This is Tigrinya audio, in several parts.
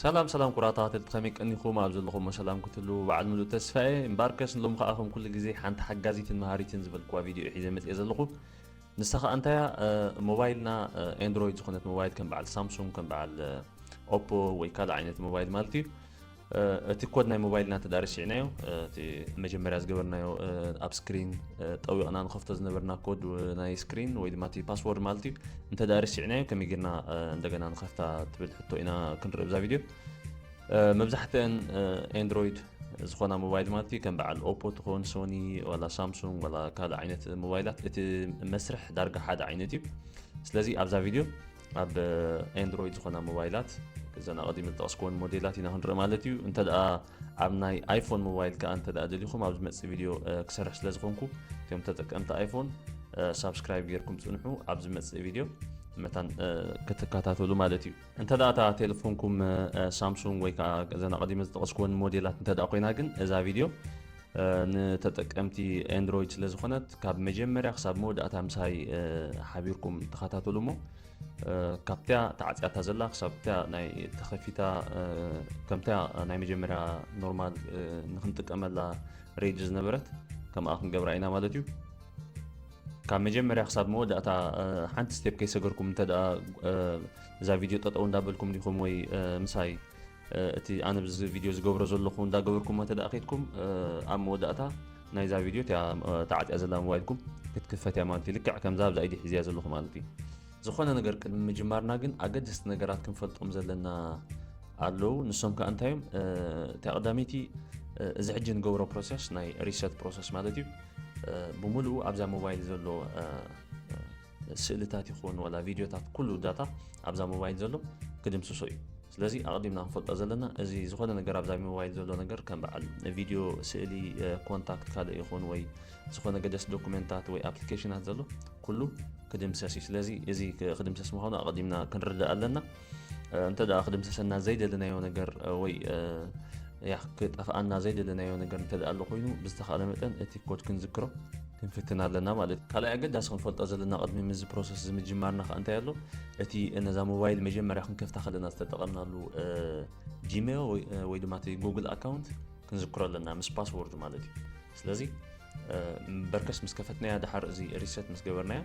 ሰላም ሰላም ኩቡራት ተኸታተልቲ፣ ከመይ ቀኒኹም? ኣብ ዘለኹሞ ሰላም ክትህልዉ በዓል ምሉእ ተስፋ እየ። እምበኣርከስ ንሎሚ ከኣ ከም ኩሉ ግዜ ሓንቲ ሓጋዚትን መሃሪትን ዝበልኩዋ ቪድዮ እየ ሒዘ መጽየ ዘለኹ። ንሳ ከኣ እንታይ እያ? እ፣ ሞባይልና፣ እ፣ ኣንድሮይድ ዝኾነት ሞባይል ከም በዓል ሳምሱንግ፣ ከም በዓል፣ እ፣ ኦፖ ወይ ካልእ ዓይነት ሞባይል ማለት እዩ። እ፣ እቲ ኮድ ናይ ሞባይልና እንተ ደኣ ረሲዕናዮ፣ እ፣ እቲ መጀመርያ ዝገበርናዮ፣ እ፣ ኣብ ስክሪን፣ እ፣ ጠዊቕና ንኸፍቶ ዝነበርና ኮድ፣ እ፣ ናይ ስክሪን ወይ ድማ እቲ ፓስወርድ ማለት እዩ። እንተ ደኣ ረሲዕናዮ ከመይ ጌርና፣ እ፣ እንደገና ንኸፍታ ትብል ሕቶ ኢና ክንርኢ ኣብዛ ቪድዮ። እ፣ መብዛሕትአን፣ እ፣ ኣንድሮይድ ዝኾና ሞባይል ማለት እዩ፣ ከም በዓል ኦፖ ትኾን፣ ሶኒ፣ ዋላ ሳምሱንግ፣ ዋላ ካልእ ዓይነት ሞባይላት፣ እቲ መስርሕ ዳርጋ ሓደ ዓይነት እዩ። ስለዚ ኣብዛ ቪድዮ ኣብ፣ እ፣ ኣንድሮይድ ዝኾና ሞባይላት፣ እዘን ኣቐዲመ ዝጠቐስኩወን ሞዴላት ኢና ክንርኢ ማለት እዩ። እንተ ደኣ ኣብ ናይ ኣይፎን ሞባይል ከኣ እንተ ደኣ ደሊኹም፣ ኣብ ዝመጽእ ቪድዮ፣ እ፣ ክሰርሕ ስለ ዝኾንኩ፣ እቶም ተጠቀምቲ ኣይፎን፣ እ፣ ሳብስክራይብ ጌርኩም ጽንሑ፣ ኣብ ዝመጽእ ቪድዮ መታን፣ እ፣ ክትከታተሉ ማለት እዩ። እንተ ደኣ እታ ቴሌፎንኩም፣ እ፣ ሳምሱንግ ወይ ከኣ እዘን ኣቐዲመ ዝጠቐስኩወን ሞዴላት እንተ ደኣ ኮይና ግን፣ እዛ ቪድዮ፣ እ፣ ንተጠቀምቲ ኣንድሮይድ ስለ ዝኾነት፣ ካብ መጀመርያ ክሳብ መወዳእታ ምሳይ፣ እ፣ ሓቢርኩም ተኸታተሉ እሞ፣ እ፣ ካብታ ተዓጽያታ ዘላ ክሳብ እታ ናይ ተኸፊታ፣ እ፣ ከምታ ናይ መጀመርያ ኖርማል፣ እ፣ ንኽንጥቀመላ ሬዲ ዝነበረት ከምኣ ክንገብራ ኢና ማለት እዩ። ካብ መጀመርያ ክሳብ መወዳእታ፣ እ፣ ሓንቲ ስቴፕ ከይሰገርኩም እንተ ደኣ፣ እ፣ እዛ ቪድዮ ጠጠው እንዳበልኩም ዲኹም ወይ፣ እ፣ ምሳይ፣ እ፣ እቲ ኣነ ብዚ ቪድዮ ዝገብሮ ዘለኹ እንዳገበርኩሞ እንተ ደኣ ከይድኩም፣ እ፣ ኣብ መወዳእታ ናይዛ ቪድዮ እቲኣ፣ እ፣ ተዓጽያ ዘላ ሞባይልኩም ክትክፈት እያ ማለት እዩ። ልክዕ ከምዛ ኣብዛ ኢደይ ሒዝያ ዘለኹ ማለት እዩ። ዝኾነ ነገር ቅድሚ ምጅማርና ግን ኣገደስቲ ነገራት ክንፈልጦም ዘለና ኣለዉ። ንሶም ከኣ እንታይ እዮም? እ፣ እታ ቀዳመይቲ፣ እ፣ እዚ ሕጂ ንገብሮ ፕሮሰስ ናይ ሪሰት ፕሮሰስ ማለት እዩ። እ፣ ብምሉኡ ኣብዛ ሞባይል ዘሎ፣ እ፣ እ፣ ስእልታት ይኹን ዋላ ቪድዮታት፣ ኩሉ ዳታ ኣብዛ ሞባይል ዘሎ ክድምስሶ እዩ። ስለዚ ኣቐዲምና ክንፈልጦ ዘለና፣ እዚ ዝኾነ ነገር ኣብዛ ሞባይል ዘሎ ነገር ከም በዓል ቪድዮ፣ ስእሊ፣ እ፣ ኮንታክት ካልእ ይኹን ወይ ዝኾነ ገደስ ዶኩመንታት ወይ ኣፕሊኬሽናት ዘሎ ኩሉ ክድምሰስ እዩ። ስለዚ እዚ ክ-፣ ክድምሰስ ምዃኑ ኣቐዲምና ክንርዳእ ኣለና። እ፣ እንተ ደኣ ክድምሰሰና ዘይደለናዮ ነገር፣ እ፣ ወይ፣ እ፣ ያ፣ ክጠፍኣና ዘይደለናዮ ነገር እንተ ደኣ ኣሎ ኮይኑ፣ ብዝተኻእለ መጠን እቲ ኮድ ክንዝክሮ ክንፍትን ኣለና ማለት እዩ። ካልኣይ ኣገዳሲ ክንፈልጦ ዘለና ቅድሚ ምስዚ ፕሮሰስ እዚ ምጅማርና ከኣ እንታይ ኣሎ? እቲ ነዛ ሞባይል መጀመርያ ክንከፍታ ከለና ዝተጠቐምናሉ፣ እ፣ ጂሜል ወይ፣ እ፣ ወይ ድማ እቲ ጉግል ኣካውንት ክንዝክሮ ኣለና ምስ ፓስወርዱ ማለት እዩ። ስለዚ፣ እ፣ በርከስ ምስ ከፈትናያ ደሓር እዚ ሪሰት ምስ ገበርናያ፣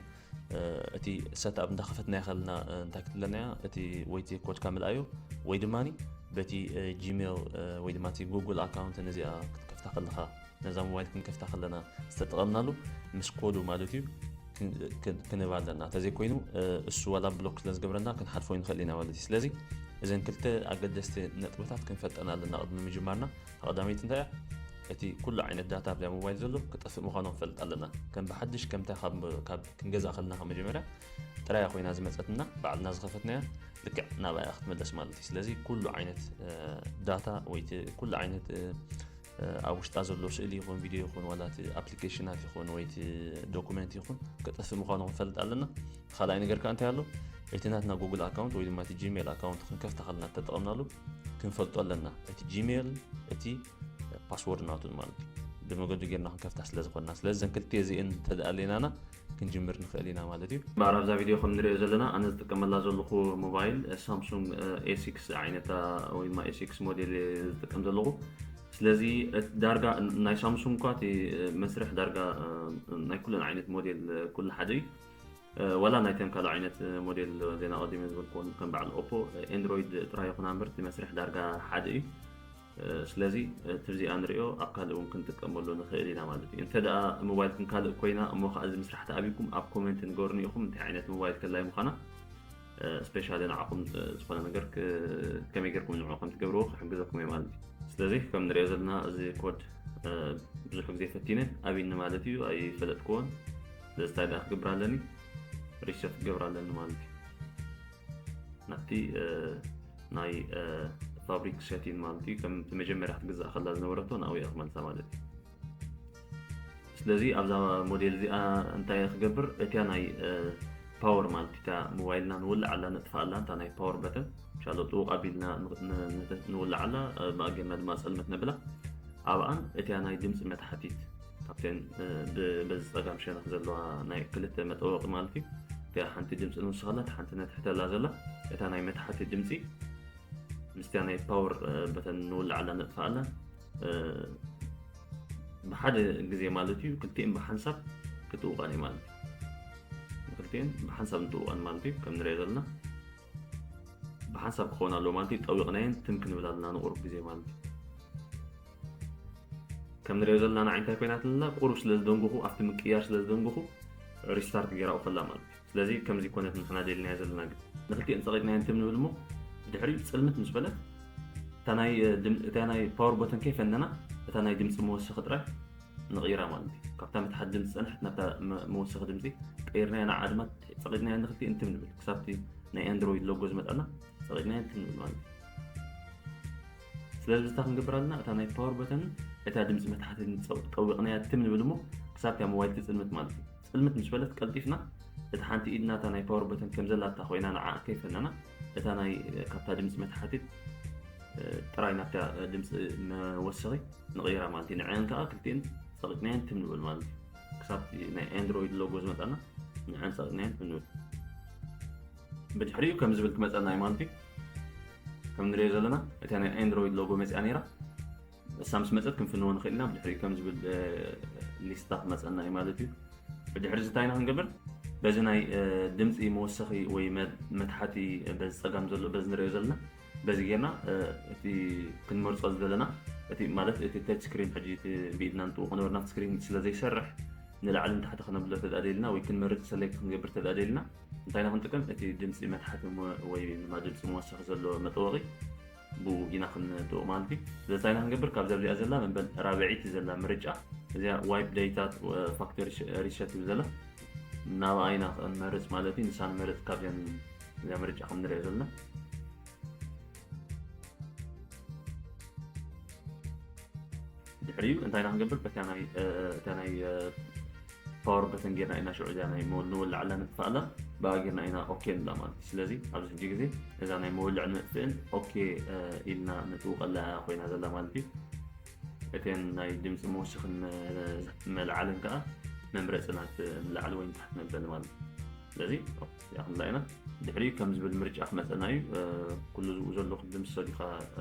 እ፣ እቲ ሰትኣፕ እንዳኸፈትናያ ከለና፣ እ፣ እንታይ ክትብለና እያ? እቲ ወይ እቲ ኮድካ ምልኣዮ ወይ ድማ በቲ፣ እ፣ ጂሜል፣ እ፣ ወይ ድማ እቲ ጉግል ኣካውንት ነዚኣ ክትከፍታ ከለኻ፣ ነዛ ሞባይል ክንከፍታ ከለና ዝተጠቐምናሉ ምስ ኮዱ ማለት እዩ ክን-፣ ክን-፣ ክንህባ ኣለና። እንተዘይኮይኑ፣ እ፣ እሱ ዋላ ብሎክ ስለ ዝገብረና ክንሓልፎ ይንኽእል ኢና ማለት እዩ። ስለዚ እዘን ክልተ ኣገደስቲ ነጥብታት ክንፈልጠን ኣለና ቅድሚ ምጅማርና። እታ ቀዳመይቲ እንታይ እያ? እቲ ኩሉ ዓይነት ዳታ ኣብዛ ሞባይል ዘሎ ክጠፍእ ምዃኑ ክንፈልጥ ኣለና። ከም ብሓድሽ ከምታ ካብ፣ ካብ ክንገዝኣ ከለና ካብ መጀመርያ ጥራያ ኮይና ዝመጸትና፣ ባዕልና ዝኸፈትናያ ልክዕ ናብኣ እያ ክትምለስ ማለት እዩ። ስለዚ ኩሉ ዓይነት፣ እ፣ ዳታ ወይ እቲ ኩሉ ዓይነት፣ እ፣ እ፣ ኣብ ውሽጣ ዘሎ ስእሊ ይኹን ቪድዮ ይኹን ዋላ እቲ ኣፕሊኬሽናት ይኹን ወይ እቲ ዶኩመንት ይኹን ክጠፍእ ምዃኑ ክንፈልጥ ኣለና። ካልኣይ ነገር ከኣ እንታይ ኣሎ? እቲ ናትና ጉግል ኣካውንት ወይ ድማ እቲ ጂሜል ኣካውንት ክንከፍታ ከለና እተጠቐምናሉ ክንፈልጦ ኣለና። እቲ ጂሜል፣ እቲ ፓስወርድ ናቱን ማለት እዩ። ብመገዱ ጌርና ክንከፍታ ስለ ዝኾንና። ስለዚ እዘን ክልተ እዚኤን እንተ ደኣ ኣሌናና ክንጅምር ንኽእል ኢና ማለት እዩ። እምበኣር ኣብዛ ቪድዮ ከም ንሪኦ ዘለና ኣነ ዝጥቀመላ ዘለኹ ሞባይል፣ እ፣ ሳምሱንግ፣ እ፣ ኤ ሲክስ ዓይነታ ወይ ድማ ኤ ሲክስ ሞዴል እየ ዝጥቀም ዘለኹ። ስለዚ እቲ ዳርጋ ናይ ሳምሱንግ እኳ እቲ፣ እ፣ መስርሕ ዳርጋ፣ እ፣ ናይ ኩለን ዓይነት ሞዴል፣ እ፣ ኩሉ ሓደ እዩ። እ፣ ዋላ ናይተን ካልእ ዓይነት፣ እ፣ ሞዴል ዜና ቀዲመ ዝበልኩዎን ከም በዓል ኦፖ፣ እ፣ ኤንድሮይድ ጥራይ ይኹና እምበር እቲ መስርሕ ዳርጋ ሓደ እዩ። እ፣ ስለዚ፣ እ፣ እቲ ብዚኣ ንሪኦ ኣብ ካልእ እውን ክንጥቀመሉ ንኽእል ኢና ማለት እዩ። እንተ ደኣ ሞባይልኩም ካልእ ኮይና እሞ ኸዓ እዚ ምስራሕ ተኣቢኩም ኣብ ኮሜንት ንገሩኒ ኢኹም እንታይ ዓይነት ሞባይል ከላይ ምዃና። እ፣ ስፔሻሊ ንዓኹም፣ እ፣ ዝኾነ ነገር ክ-፣ ከመይ ጌርኩም ንዕኡ ከም ትገብርዎ ክሕግዘኩም እየ ማለት እዩ። ስለዚ ከም ንሪኦ ዘለና እዚ ኮድ፣ እ፣ ብዙሕ ግዜ ፈቲነ ኣብይኒ ማለት እዩ፣ ኣይፈለጥክዎን። ስለዚ እንታይ ደኣ ክገብር ኣለኒ? ሪሰት ክገብር ኣለኒ ማለት እዩ። ናብቲ፣ እ፣ ናይ፣ እ፣ ፋብሪክ ሴቲን ማለት እዩ፣ ከም እቲ መጀመርያ ክትግዛእ ከላ ዝነበረቶ ናብኡ እየ ክመልሳ ማለት እዩ። ስለዚ ኣብዛ ሞዴል እዚኣ እንታይ እየ ክገብር? እቲያ ናይ፣ እ፣ ፓወር ማለት እታ ሞባይልና ንውልዓላ ነጥፍኣላ፣ እታ ናይ ፓወር በተን፣ ሻሎ ጥውቕ ኣቢልና ን-፣ ን-፣ ን-፣ ንውልዓላ፣ እ፣ ብኣጌርና ድማ ጸልመት ነብላ። ኣብኣን እቲያ ናይ ድምጺ መታሓቲት፣ ካብተን፣ እ፣ ብ-፣ በዚ ጸጋም ሸነኽ ዘለዋ ናይ ክልተ መጠወቒ ማለት እዩ። እቲኣ ሓንቲ ድምጺ ንውስኸላ፣ እታ ሓንቲ ነትሕተላ ዘላ፣ እታ ናይ መታሓቲ ድምጺ ምስ እዚኣ ናይ ፓወር በተን ንውልዓላ ነጥፍኣላ። ብሓደ ግዜ ማለት እዩ ክልቲኤን ብሓንሳብ ክትውቀን እዩ ማለት እዩ። ክልቲኤን ብሓንሳብ እንትውቀን ማለት እዩ ከም ንሪኦ ዘለና ብሓንሳብ ክኸውን ኣለዎ ማለት እዩ። ጠዊቕናየን ትም ክንብል ኣለና ንቁሩብ ግዜ ማለት እዩ። ከም ንሪኦ ዘለና ንዓይ እንታይ ኮይናትልና ቁሩብ ስለ ዝደንጎኹ ኣብቲ ምቅያር ስለ ዝደንጎኹ ሪስታርት ገይራኡ ከላ ማለት እዩ። ስለዚ ከምዚ ኮነት ንሕና ደልናዮ ዘለና ግን ንክልቲኤን ጸቒጥናየን ትም ንብል እሞ ድሕሪኡ ጽልምት ምስ በለት እታ ናይ ድም- እታ ናይ ፓወር በተን ከይፈነና እታ ናይ ድምፂ መወሰኺ ጥራይ ንቕይራ ማለት እዩ። ካብታ ምትሓት ድምፂ ዝፀንሐት ናብታ መ- መወሰኺ ድምፂ ቀይርናያ ንዓ ድማ ጸቒጥናያ ንክልቲኤን ትም ንብል ክሳብቲ ናይ ኣንድሮይድ ሎጎ ዝመጣና ጸቒጥናያ ትም ንብል ማለት እዩ። ስለዚ ብዝታ ክንገብር ኣለና እታ ናይ ፓወር በተን እታ ድምፂ መትሓቲ ጠው- ጠዊቕናያ ትም ንብል እሞ ክሳብቲ ኣብ ሞባይል ትፅልምት ማለት እዩ። ፅልምት ምስ በለት ቀልጢፍና እታ ሓንቲ ኢድና እታ ናይ ፓወር በተን ከም ዘላታ ኮይና ንዓ ከይፈነና እታ ናይ ካብታ ድምፂ መትሓቲት ጥራይ ናብታ ድምፂ መወሰኺ ንቕይራ ማለት እዩ። ንዐን ከዓ ክልቲኤን ፀቒጥናየን ትም ንብል ማለት እዩ። ክሳብ ናይ ኣንድሮይድ ሎጎ ዝመጣና ንዐን ፀቒጥናየን ትም ንብል። ብድሕሪኡ ከም ዝብል ክመፀና እዩ ማለት እዩ። ከም ንሪኦ ዘለና እታ ናይ ኣንድሮይድ ሎጎ መፅያ ነይራ። እሳ ምስ መፀት ክንፍንዎ ንኽእል ኢና። ብድሕሪኡ ከም ዝብል ሊስታ ክመፀና እዩ ማለት እዩ። ብድሕሪ እዚ እንታይ ኢና ክንገብር? በዚ ናይ ድምፂ መወሰኺ ወይ መትሓቲ በዚ ፀጋም ዘሎ በዚ ንሪኦ ዘለና በዚ ጌርና እቲ ክንመርፆ ዝደለና እቲ ማለት እቲ ተች ስክሪን ሕጂ እቲ ብኢድና ንጥውቕ ነበርና ስክሪን ስለ ዘይሰርሕ ንላዕሊ ንታሕቲ ክነብሎ ተዳ ደልና ወይ ክንመርፅ ሰሌክት ክንገብር ተዳ ደልና እንታይ ኢና ክንጥቀም? እቲ ድምፂ መትሓቲ ወይ ድማ ድምፂ መወሰኺ ዘሎ መጠወቒ ብኡ ኢና ክንጥውቕ ማለት እዩ። ስለዚ እንታይ ኢና ክንገብር? ካብዛ ኣብዚኣ ዘላ መበል ራብዐይቲ ዘላ ምርጫ እዚኣ ዋይፕ ዴታ ፋክተሪ ሪሰት ትብል ዘላ ናብኣ ኢና ክንመርፅ ማለት እዩ። ንሳ ንመርፅ ካብዚኣን እዚኣ ምርጫ ከም ንሪኦ ዘለና ድሕሪኡ እንታይ ኢና ክንገብር? በታ ናይ እታ ናይ ፓወር በተን ጌርና ኢና ሽዑ እዚኣ ናይ ንወልዓላ ንጥፋኣላ ብኣ ጌርና ኢና ኦኬ ንብላ ማለት እዩ። ስለዚ ኣብዚ ሕጂ ግዜ እዛ ናይ መወልዕ ንጥፍእን ኦኬ ኢልና ንጥውቀላ ኮይና ዘላ ማለት እዩ። እተን ናይ ድምፂ መወሰኽን መልዓልን ከዓ መምረፂ ናት ንላዕሊ ወይ ንታሕቲ መበሊ ማለት እዩ። ስለዚ እዚኣ ክንላ ኢና ድሕሪኡ ከም ዝብል ምርጫ ክመፀና እዩ። ኩሉ ዝብኡ ዘለኹ ድምፂ ሰዲኻ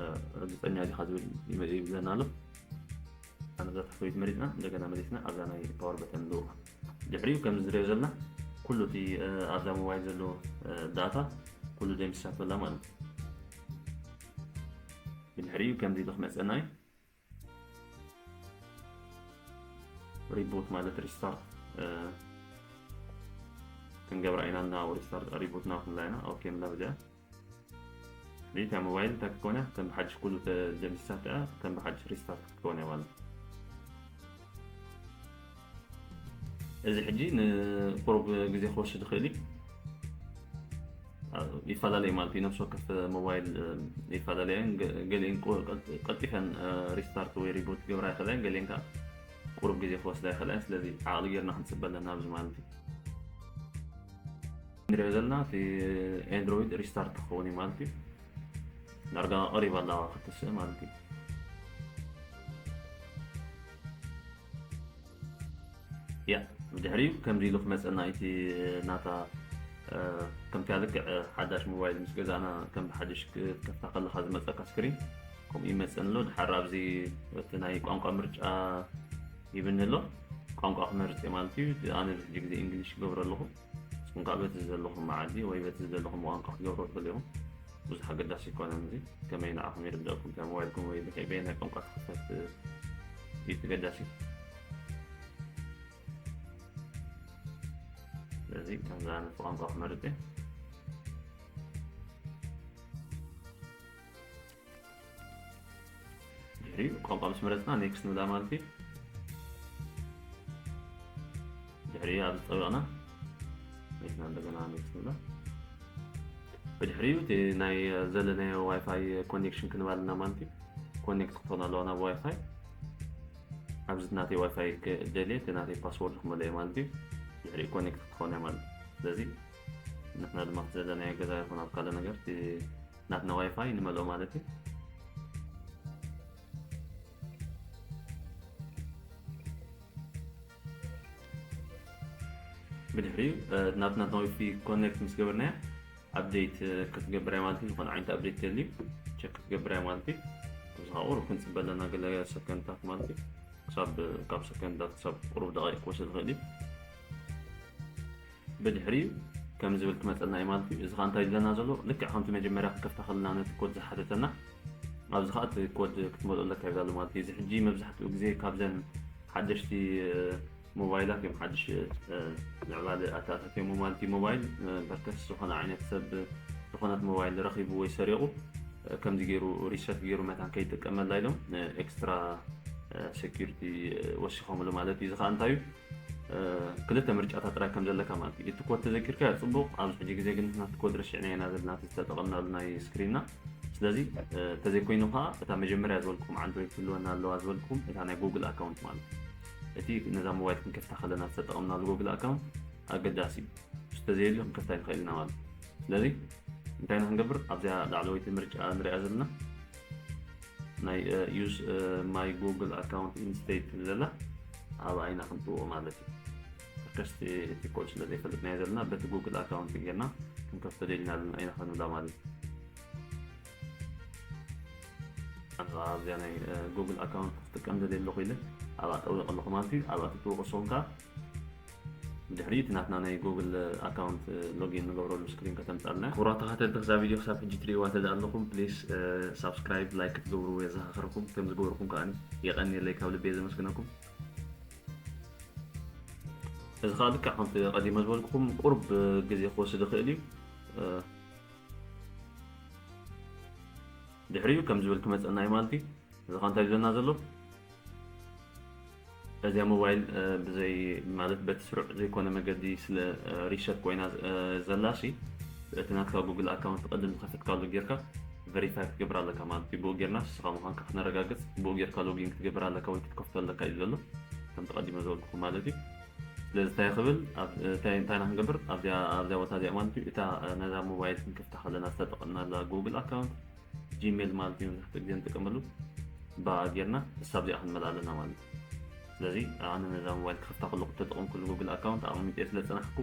ርግፀኛ ዲኻ ዝብል ይብለና ኣሎ። ኣነ እዛ ታሕተወይቲ መሪፅና እንደገና መሊስና ኣብዛ ናይ ፓወር በተን ንድውቃ። ድሕሪኡ ከም ዝሪኦ ዘለና ኩሉ እቲ ኣብዛ ሞባይል ዘሎ ዳታ ኩሉ ደምሲሳቶ ኣላ ማለት እዩ። ብድሕሪኡ ከምዚ ኢሉ ክመፀና እዩ። ሪቡት ማለት ሪስታርት ክንገብራ ኢና እና ሪስታርት ሪቡት ናብ ክንላ ኢና ኦኬ ንብላ ብዚኣ ሪታ ሞባይል እንታይ ክትኮን እያ ከም ብሓድሽ ኩሉ ተደምሲሳ እያ ከም ብሓድሽ ሪስታርት ክትኮን እያ ማለት እዩ። እዚ ሕጂ ንቁሩብ ግዜ ክወስድ ይኽእል እዩ። ይፈላለዩ ማለት እዩ። ነብሲ ወከፍ ሞባይል ይፈላለያ እየን። ገ- ገሊአን ቁ- ቀልጢ- ቀልጢፈን ሪስታርት ወይ ሪቡት ክገብራ ይኽእላ እየን። ገሊአን ከዓ ቁሩብ ግዜ ክወስዳ ይኽእላ እየን። ስለዚ ዓቕሊ ጌርና ክንፅበ ኣለና ኣብዚ ማለት እዩ። ንሪኦ ዘለና እቲ ኣንድሮይድ ሪስታርት ክኸውን እዩ ማለት እዩ። ዳርጋ ቀሪባ ኣለዋ ክትስእ ማለት እዩ። ያ ብድሕሪኡ ከምዚ ኢሉ ክመፀና እቲ ናታ ከምቲ ልክዕ ሓዳሽ ሞባይል ምስ ገዛእና ከም ብሓድሽ ክትከፍታ ከለካ ዝመፀካ ስክሪን ከምኡ ይመፀን ኣሎ። ድሓር ኣብዚ እቲ ናይ ቋንቋ ምርጫ ይብኒ ኣሎ። ቋንቋ ክመርፅ እየ ማለት እዩ። ኣነ ብዙሕ ግዜ እንግሊሽ ክገብሮ ኣለኹ። ንስኹም ከዓ በቲ ዘለኹም መዓዲ ወይ በቲ ዘለኹም ቋንቋ ክትገብሮ ትኽእሉ ኢኹም። ብዙሕ ኣገዳሲ ኣይኮነን። እዚ ከመይ ንዓኹም ይርደእኩም፣ እታ ሞባይልኩም ወይ ብከ- በየናይ ቋንቋ ትኽፈት እዩ ተገዳሲ። ስለዚ ከምዚ ዓይነት ቋንቋ ክመርፅ እየ። ድሕሪኡ ቋንቋ ምስ መረፅና ኔክስት ንብላ ማለት እዩ። ድሕሪኡ ኣብዚ ጠቢቕና ኔክስት እንደገና ኔክስት ንብላ። ብድሕሪኡ እቲ ናይ ዘለናዮ ዋይፋይ ኮኔክሽን ክንባልና ማለት እዩ። ኮኔክት ክትኾን ኣለዋ ናብ ዋይፋይ። ኣብዚ ናተይ ዋይፋይ ደልየ እቲ ናተይ ፓስወርድ ክመልኦ ማለት እዩ። ድሕሪኡ ኮኔክት ክትኾን እያ ማለት እዩ። ስለዚ ንሕና ድማ ዘለናዮ ገዛ ይኹን ኣብ ካልእ ነገር እቲ ናትና ዋይፋይ ንመልኦ ማለት እዩ። ብድሕሪኡ ናብ ናትና ዋይፋይ ኮኔክት ምስ ገበርናዮ ኣፕዴት ክትገብር እያ ማለት እዩ። ዝኾነ ዓይነት ኣፕዴት ተልዩ ቸክ ክትገብር እያ ማለት እዩ። እዚ ከዓ ቁሩብ ክንፅበ ኣለና፣ ገለ ሰከንድታት ማለት እዩ። ክሳብ፣ ካብ ሰከንድታት ክሳብ ቁሩብ ደቂቕ ክወስድ ይኽእል እዩ። ብድሕሪኡ ከም ዝብል ክመፀልና እዩ ማለት እዩ። እዚ ከዓ እንታይ ይብለና ዘሎ? ልክዕ ከምቲ መጀመርያ ክንከፍታ ከለና ነቲ ኮድ ዝሓተተና፣ ኣብዚ ከዓ እቲ ኮድ ክትመልኦ ኣለካ ይብል ኣሎ ማለት እዩ። እዚ ሕጂ መብዛሕትኡ ግዜ ካብዘን ሓደሽቲ ሞባይላት እዮም፣ ሓድሽ ምዕባለ ኣተኣታትዮም ማለት እዩ። ሞባይል በርከስ ዝኾነ ዓይነት ሰብ ዝኾነት ሞባይል ረኺቡ ወይ ሰሪቑ ከምዚ ገይሩ ሪሰት ገይሩ መታን ከይጥቀመላ ኢሎም ኤክስትራ ሴኪሪቲ ወሲኾምሉ ማለት እዩ። እዚ ከዓ እንታይ እዩ? ክልተ ምርጫታት ጥራይ ከም ዘለካ ማለት እዩ። እቲ ኮድ ተዘኪርካዮ ጽቡቕ። ኣብዚ ሕጂ ግዜ ግን ናቲ ኮድ ረሲዕናዮ ኢና ዘለና፣ እቲ ዝተጠቐምናሉ ናይ ስክሪንና። ስለዚ ተዘይኮይኑ ከዓ እታ መጀመርያ ዝበልኩም፣ ኣንድሮይድ ክህልወና ኣለዋ ዝበልኩም፣ እታ ናይ ጉግል ኣካውንት ማለት እዩ። እቲ ነዛ ሞባይል ክንከፍታ ከለና ዝተጠቐምናሉ ጉግል ኣካውንት ኣገዳሲ እዩ። እሱ ተዘየልዩ ክንከፍታ ይንኽእል ኢና ማለት እዩ። ስለዚ እንታይ ኢና ክንገብር? ኣብዚኣ ላዕለወይቲ ምርጫ ንሪኣ ዘለና ናይ use my Google account instead ትብል ዘላ ኣብኣ ኢና ክንጥውቕ ማለት እዩ። ርከስቲ እቲ ኮድ ስለ ዘይፈልጥናዮ ዘለና በቲ ጉግል ኣካውንት ጌርና ክንከፍቶ ደሊና ኣለና ኢና ክንብላ ማለት እዩ። ኣነ ኣብዚኣ ናይ ጉግል ኣካውንት ክጥቀም ደልየ ኣለኹ ኢለ ኣብኣ ጠውቕ ኣለኹ ማለት እዩ። ኣብኣ ትጥውቕ ንስኹም ከኣ ብድሕሪኡ እቲ ናትና ናይ ጉግል ኣካውንት ሎጊን ንገብረሉ ስክሪን ከተምጻልና። ክቡራት ተኸታተልቲ ክዛ ቪድዮ ክሳብ ሕጂ ትርእይዋ እንተ ደኣ ኣለኹም ፕሊስ ሳብስክራይብ፣ ላይክ ክትገብሩ የዘኻኽረኩም። ከም ዝገበርኩም ከኣ የቐንየለይ፣ ካብ ልበይ ዘመስግነኩም። እዚ ከኣ ልክዕ ከምቲ ቀዲመ ዝበልኩኹም ቁሩብ ግዜ ክወስድ ይኽእል እዩ። ድሕሪኡ ከም ዝብል ክመጸና እዩ ማለት እዩ። እዚ ከ እንታይ ዝብለና ዘሎ? እዚኣ ሞባይል ብዘይ ማለት በቲ ስሩዕ ዘይኮነ መገዲ ስለ ሪሰት ኮይና ዘላ ሲ፣ እቲ ናትካ ጉግል ኣካውንት ቅድም ዝኸፈትካሉ ጌርካ ቨሪፋይ ክትገብር ኣለካ ማለት እዩ። ብኡ ጌርና ንስኻ ምዃንካ ክነረጋግጽ ብኡ ጌርካ ሎጊን ክትገብር ኣለካ ወይ ክትከፍቶ ኣለካ እዩ ዘሎ፣ ከም ተቐዲመ ዝበልኩኹም ማለት እዩ። ስለዚ እንታይ ክብል እንታይ ኢና ክንገብር? ኣብዚኣ ኣብዚኣ ቦታ እዚኣ ማለት እዩ፣ እታ ነዛ ሞባይል ክንከፍታ ከለና ዝተጠቐምናላ ጉግል ኣካውንት ጂሜል ማለት እዩ፣ መብዛሕትኡ ግዜ ንጥቀመሉ። ብኣ ጌርና ንሳ ኣብዚኣ ክንመልኣ ኣለና ማለት እዩ። ስለዚ ኣነ ነዛ ሞባይል ክኸፍታ ከለኹ እተጠቐምኩሉ ጉግል ኣካውንት ኣቐሚጠ ስለ ዝጸናሕኩ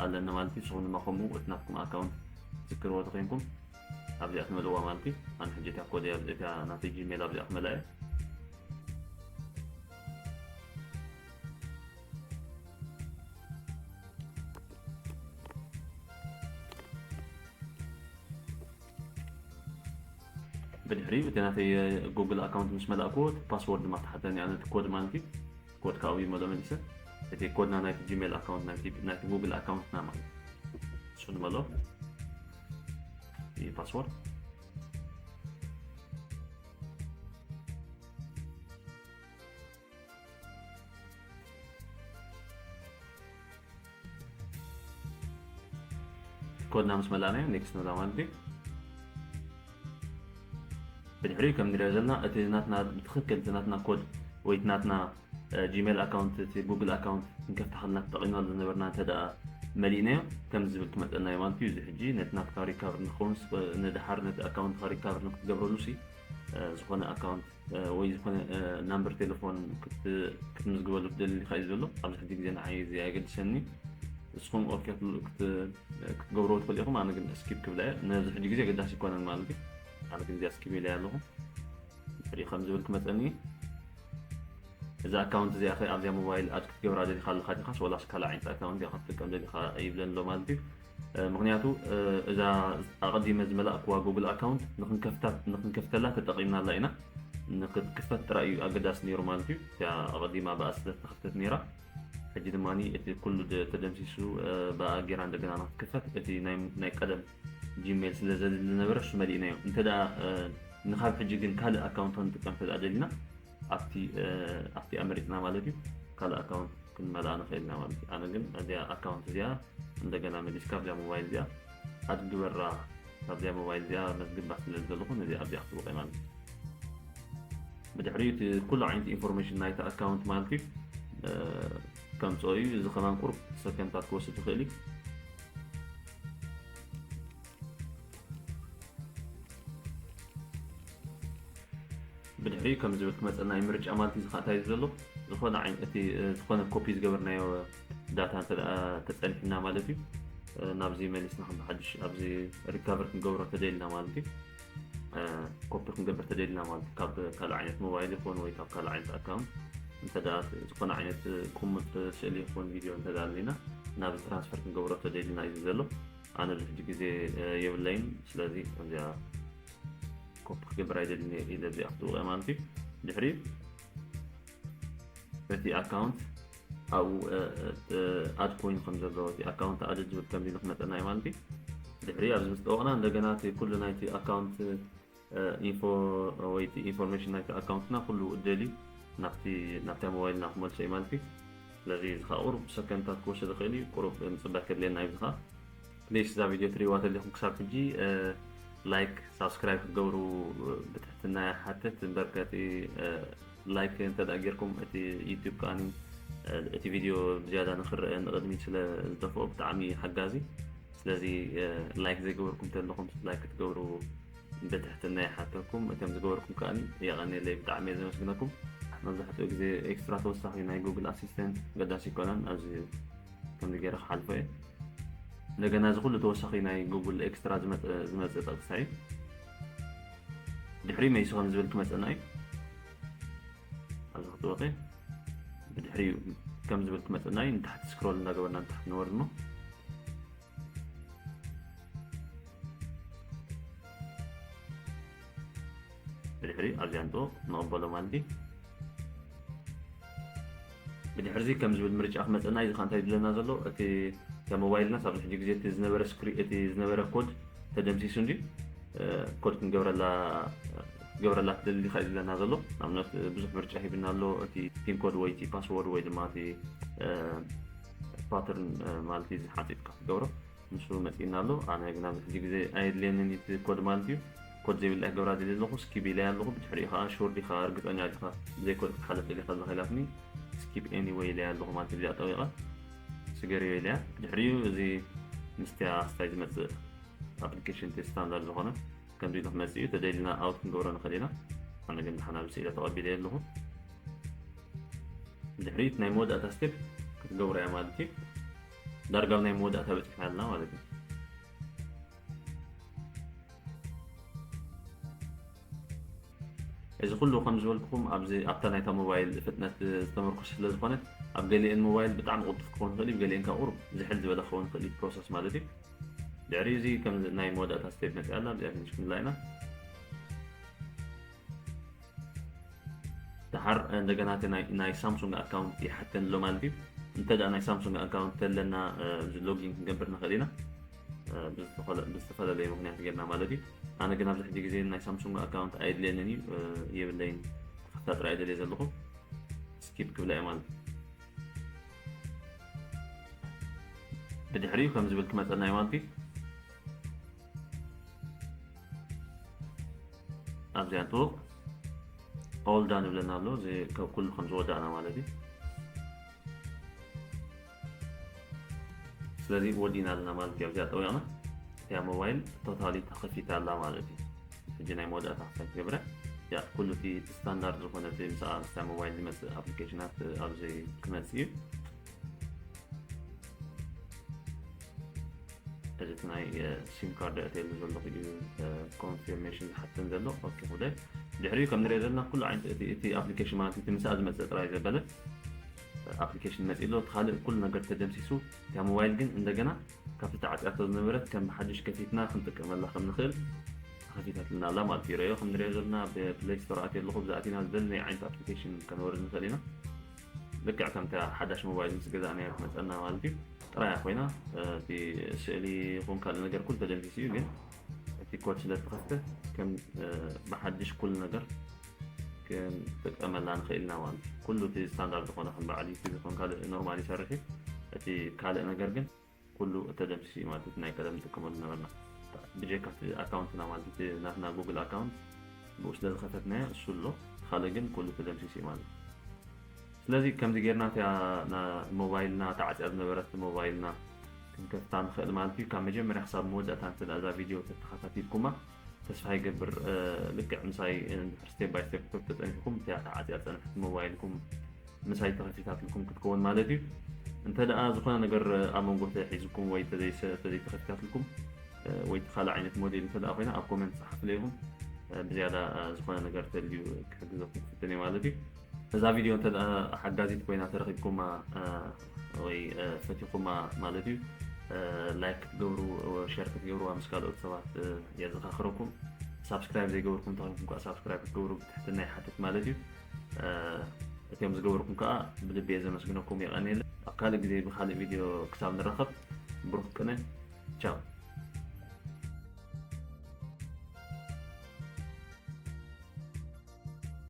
ኣለኒ ማለት እዩ። ንስኹም ድማ ከምኡ እቲ ናትኩም ኣካውንት ትዝክርዎ ተኾይንኩም ኣብዚኣ ትመልእዋ ማለት እዩ። ኣነ ሕጂ እታ ኮድ እያ፣ እታ ናተይ ጂሜል ኣብዚኣ ክመልኣ እየ። ብድሕሪኡ እቲ ናተይ ጉግል ኣካውንት ምስ መላእክዎ እቲ ፓስወርድ ድማ ትሓተኒ ኣነ እቲ ኮድ ማለት እዩ። ኮድ ካብኡ ይመሎ መሊሰ። እቲ ኮድና ናይቲ ጂሜል ኣካውንት ናይቲ ናይቲ ጉግል ኣካውንትና ማለት እዩ። እሱ ንመሎ እዩ ፓስወርድ። ኮድና ምስ መላእናዮ ኔክስት ንብላ ማለት እዩ። ብድሕሪኡ ከም ንሪኦ ዘለና እቲ ናትና ብትኽክል እቲ ናትና ኮድ ወይ እቲ ናትና ጂሜል ኣካውንት እቲ ጉግል ኣካውንት ክንከፍታ ከለና ተጠቒምናሉ ዝነበርና እንተ ደኣ መሊእናዮ ከምዚ ዝብል ክመፀና እዩ ማለት እዩ። እዚ ሕጂ ነቲ ናትካ ሪካቨር ንክኸውን ንድሓር ነቲ ኣካውንትካ ሪካቨር ንክትገብረሉ ሲ ዝኾነ ኣካውንት ወይ ዝኾነ ናምበር ቴሌፎን ክትምዝግበሉ ትደሊ ኢኻ እዩ ዘሎ። ኣብዚ ሕጂ ግዜ ንዓይ እዚ ኣየገድሰኒ። ንስኹም ኦኬ ክትገብርዎ ትኽእሉ ኢኹም። ኣነ ግን ስኪፕ ክብላ እየ። ነዚ ሕጂ ግዜ ኣገዳሲ ኣይኮነን ማለት እዩ። ኣነ ግን እዚኣ ስኪፕ ኢለ ኣለኹ። ድሕሪኡ ከም ዝብል ክመፀኒ እዛ ኣካውንት እዚኣ ኸ ኣብዚኣ ሞባይል ኣድ ክትገብራ ደሊኻ ኣለኻ ዲኻስ ወላስ ካልእ ዓይነት ኣካውንት ኢኻ ክትጥቀም ደሊኻ ይብለኒ ኣሎ ማለት እዩ። ምኽንያቱ እዛ ኣቐዲመ ዝመላእክዋ ጉግል ኣካውንት ንክንከፍታ ንክንከፍተላ ተጠቒምናላ ኢና። ንክትክፈት ጥራይ እዩ ኣገዳሲ ነይሩ ማለት እዩ። እቲኣ ኣቐዲማ ብኣ ስለ ዝተኸፍተት ነይራ። ሕጂ ድማ እቲ ኩሉ ተደምሲሱ ብኣ ጌራ እንደገና ንክትክፈት እቲ ናይ ቀደም ጂሜል ስለ ዘድሊ ዝነበረ እሱ መሊእናዮ። እንተ ደኣ ንካብ ሕጂ ግን ካልእ ኣካውንት ክንጥቀም እንተ ደኣ ደሊና ኣብቲ ኣብቲ ኣመሪጽና ማለት እዩ ካልእ ኣካውንት ክንመልኣ ንኽእል ኢና ማለት እዩ። ኣነ ግን እዚኣ ኣካውንት እዚኣ እንደገና መሊስካ ኣብዚኣ ሞባይል እዚኣ ኣድ ግበራ፣ ካብዚኣ ሞባይል እዚኣ መዝግባ ስለ ዘለኹ ነዚኣ ኣብዚኣ ክትብቕ እየ ማለት እዩ። ብድሕሪኡ እቲ ኩሉ ዓይነት ኢንፎርሜሽን ናይቲ ኣካውንት ማለት እዩ ከምፅኦ እዩ። እዚ ከማን ቁሩብ ሰከንድታት ክወስድ ይኽእል እዩ። ብድሕሪኡ ከም ዝብል ክመፀና እዩ ምርጫ ማለት እዩ። ዝኸእንታይ እዩ ዘሎ ዝኾነ ዓይነት እቲ ዝኾነ ኮፒ ዝገበርናዮ ዳታ እንተ ተፀኒሕና ማለት እዩ ናብዚ መሊስና ከም ብሓድሽ ኣብዚ ሪካቨር ክንገብሮ ተደልና ማለት እዩ። ኮፒ ክንገብር ተደሊና ማለት እዩ። ካብ ካልእ ዓይነት ሞባይል ይኹን ወይ ካብ ካልእ ዓይነት ኣካውንት እንተ ዝኾነ ዓይነት ቁሙጥ ስእሊ ይኹን ቪድዮ እንተ ኣለና ናብ ትራንስፈር ክንገብሮ ተደሊና እዩ ዘሎ። ኣነ ብሕጂ ግዜ የብለይን። ስለዚ እዚኣ ኮፒ ክገብር ኣይደልን ኢለ እዚኣ ክትውቀ ማለት እዩ። ድሕሪ እቲ ኣካውንት ኣብኡ ኣድ ኮይኑ ከም ዘሎ እቲ ኣካውንት ኣድድ ዝብል ከም ክመፀና እዩ ማለት እዩ። ድሕሪ ኣብዚ ምስ ጠወቕና እንደገና እቲ ኩሉ ናይቲ ኣካውንት ኢንፎ ወይ ኢንፎርሜሽን ናይቲ ኣካውንትና ኩሉ ደልዩ ናብቲ ናብታ ሞባይልና ክመልሶ እዩ ማለት እዩ። ስለዚ እዚ ከዓ ቁሩብ ሰከንድታት ክወስድ ይኽእል እዩ። ቁሩብ ምፅባይ ከድልየና እዩ። እዚ ከዓ ፕሊስ እዛ ቪድዮ ትሪእዋ ተለኹም ክሳብ ሕጂ ላይክ ሳብስክራይብ ክትገብሩ ብትሕትና ይሓትት። እምበር ከቲ ላይክ እንተ ጌርኩም እቲ ዩቱብ ከዓኒ እቲ ቪድዮ ብዝያዳ ንክረአ ንቕድሚት ስለ ዝደፍኦ ብጣዕሚ ሓጋዚ። ስለዚ ላይክ ዘይገበርኩም ተለኹም ላይክ ክትገብሩ ብትሕትና ይሓተኩም። እቶም ዝገበርኩም ከዓኒ የቐንየለይ፣ ብጣዕሚ እየ ዘመስግነኩም። መብዛሕትኡ ግዜ ኤክስትራ ተወሳኺ ናይ ጉግል ኣሲስተንት ገዳሲ ይኮነን። ኣብዚ ከምዚ ገይረ ክሓልፎ እየ። እንደገና እዚ ኩሉ ተወሳኺ ናይ ጉግል ኤክስትራ ዝመፀ ጠቅሳ እዩ። ድሕሪ መይሱ ከም ዝብል ክመፀና እዩ። ኣብዚ ክትወቂ ብድሕሪኡ ከም ዝብል ክመፀና እዩ። ንታሕቲ ስክሮል እንዳገበርና ንታሕቲ ንወርድ እሞ ብድሕሪ ኣብዚኣ ንጥወ ንቕበሎ ማለት እዩ። ብድሕርዚ ከም ዝብል ምርጫ ክመፀና እዩ። እዚ እንታይ ዝብለና ዘሎ እቲ ሞባይልና ሳብ ሕጂ ግዜ እቲ ዝነበረ ስክሪ እቲ ዝነበረ ኮድ ተደምሲሱ እንዲ ኮድ ክንገብረላ ክትገብረላ ትደሊ ዲኻ እዩ ዝብለና ዘሎ። ንኣብነት ብዙሕ ምርጫ ሂብና ኣሎ። እቲ ፒን ኮድ ወይ እቲ ፓስወርድ ወይ ድማ እቲ ፓተርን ማለት እዩ ዝሓፂጥካ ክትገብሮ ንሱ መፂእና ኣሎ። ኣነ ግን ኣብዚ ሕጂ ግዜ ኣየድልየንን እቲ ኮድ ማለት እዩ። ኮድ ዘይብላ ክገብራ ደልየ ኣለኹ። ስኪፕ ኢለያ ኣለኹ። ብድሕሪኡ ከዓ ሹር ዲኻ እርግፀኛ ዲኻ ብዘይ ኮድ ክትሓልፍ ደሊኻ ዘለኻ ኢላትኒ ስኪፕ ኤኒወይ ኢለያ ኣለኹ ማለት እዩ። እዚኣ ጠዊቐ ስገርዮ ኢለያ። ድሕሪኡ እዚ ምስቲያ ስታይ ዝመፅእ ኣፕሊኬሽን እቲ ስታንዳርድ ዝኾነ ከምዚ ኢሉ ክመፅእ እዩ። ተደሊና ኣውት ክንገብሮ ንኽእል ኢና። ኣነ ግን ድሓን ኣብዚ ስኢለ ተቐቢለ ኣለኹ። ድሕሪት ናይ መወዳእታ ስቴፕ ክትገብሮ እያ ማለት እዩ። ዳርጋ ኣብ ናይ መወዳእታ በፂሕና ኣለና ማለት እዩ። እዚ ኩሉ ከም ዝበልኩኹም ኣብዚ ኣብታ ናይታ ሞባይል ፍጥነት ዝተመርኮሰ ስለ ዝኾነ ኣብ ገሊአን ሞባይል ብጣዕሚ ቅልጡፍ ክኸውን ይኽእል እዩ፣ ገሊአን ካብ ቁሩብ ዝሕል ዝበለ ክኸውን ይኽእል እዩ ፕሮሰስ ማለት እዩ። ድሕሪ እዚ ከም ናይ መወዳእታ ስቴፕ መፅኣ ኣላ፣ እዚኣ ፊኒሽ ክንብላ ኢና። ደሓር እንደገና እቲ ናይ ናይ ሳምሱንግ ኣካውንት ይሓተኒ ኣሎ ማለት እዩ። እንተ ደኣ ናይ ሳምሱንግ ኣካውንት ተለና ሎጊን ክንገብር ንኽእል ኢና ብዝተፈላለየ ምኽንያት ጌርና ማለት እዩ። ኣነ ግን ኣብዚ ሕጂ ግዜ ናይ ሳምሱንግ ኣካውንት ኣየድልየንን እዩ፣ የብለይን። ክፍታ ጥራይ ደልየ ዘለኹ ስኪፕ ክብላ እየ ማለት እዩ። ብድሕሪኡ ከም ዝብል ክመፀና እዩ ማለት እዩ። ኣብዚኣ ንጥውቕ ኦል ዳን ይብለና ኣሎ። እዚ ካብ ኩሉ ከም ዝወዳእና ማለት እዩ። ስለዚ ወዲና ኣለና ማለት እዩ። ኣብዚኣ ጠዊቕና እቲያ ሞባይል ቶታሊ ተኸፊታ ኣላ ማለት እዩ። ሕጂ ናይ መወዳእታ ክሳብ ትገብረ እዚኣ ኩሉ እቲ ስታንዳርድ ዝኾነ እቲ ምስኣ ምስታ ሞባይል ዝመፅእ ኣፕሊኬሽናት ኣብዚ ክመፅእ እዩ። እዚ እቲ ናይ ሲም ካርድ ኣእትየሉ ዘለኹ እዩ ኮንፊርሜሽን ዝሓተን ዘሎ። ኦኬ ክብለ ድሕሪኡ ከም ንሪኦ ዘለና ኩሉ ዓይነት እቲ ኣፕሊኬሽን ማለት እቲ ምስኣ ዝመፅእ ጥራይ ዘበለ ኣፕሊኬሽን መፂእ ኣሎ። እቲ ካልእ ኩሉ ነገር ተደምሲሱ እታ ሞባይል ግን እንደገና ካብቲ ተዓፅያቶ ዝነበረት ከም ብሓድሽ ከፊትና ክንጥቀመላ ከም ንኽእል ተኸፊታትልና ኣላ ማለት እዩ። ረዮ ከም ንሪኦ ዘለና ብፕሌይ ስቶር ኣትየ ኣለኹ ብዛእቲና ዝደለናዮ ዓይነት ኣፕሊኬሽን ከነወርድ ንኽእል ኢና። ልክዕ ከምታ ሓዳሽ ሞባይል ምስ ገዛእናያ ትመፀና ማለት እዩ። ጥራያ ኮይና እቲ ስእሊ ይኹን ካልእ ነገር ኩሉ ተደምሲሱ እዩ፣ ግን እቲ ኮድ ስለ ዝተኸፍተ ከም ብሓድሽ ኩሉ ነገር ክንጥቀመላ ንኽእል ኢና ማለት እዩ። ኩሉ እቲ ስታንዳርድ ዝኾነ ከም በዓል ዩቲብ ይኹን ካልእ ኖርማል ይሰርሕ እዩ። እቲ ካልእ ነገር ግን ኩሉ ተደምሲሱ እዩ ማለት እቲ ናይ ቀደም ንጥቀመሉ ዝነበርና ብጀካ እቲ ኣካውንትና ማለት እቲ ናትና ጉግል ኣካውንት ብኡ ስለ ዝኸፈትናዮ እሱ ኣሎ። ካልእ ግን ኩሉ ተደምሲሱ እዩ ማለት እዩ። ስለዚ ከምዚ ጌርና እቲያ ሞባይልና ተዓፅያ ዝነበረት ሞባይልና ክንከፍታ ንኽእል ማለት እዩ። ካብ መጀመርያ ክሳብ መወዳእታ እንተ እዛ ቪድዮ ተተኸታቲልኩማ ተስፋ ይገብር። ልክዕ ምሳይ ስቴፕ ባይ ስቴፕ ተፀኒሕኩም እቲያ ተዓፅያ ዝፀንሐት ሞባይልኩም ምሳይ ተኸፊታትልኩም ክትከውን ማለት እዩ። እንተ ደኣ ዝኾነ ነገር ኣብ መንጎ ተሒዝኩም ወይ ተዘይተኸፊታትልኩም ወይ ካልእ ዓይነት ሞዴል እንተ ደኣ ኮይና ኣብ ኮመንት ፀሓፍለይኹም። ብዝያዳ ዝኾነ ነገር ተልዩ ክሕግዘኩም ክፍትን እየ ማለት እዩ። እዛ ቪድዮ እንተ ሓጋዚት ኮይና ተረኪብኩማ ወይ ፈቲኹማ ማለት እዩ፣ ላይክ ክትገብሩ፣ ሸር ክትገብርዋ ምስ ካልኦት ሰባት የዘኻኽረኩም። ሳብስክራይብ ዘይገበርኩም እንተኮይንኩም ከዓ ሳብስክራይብ ክትገብሩ ብትሕትና ይሓትት ማለት እዩ። እቲኦም ዝገበርኩም ከዓ ብልቢ እየ ዘመስግነኩም። የቐንየለ። ኣብ ካልእ ግዜ ብካልእ ቪድዮ ክሳብ ንራኸብ ብሩክ ቅነ። ቻው።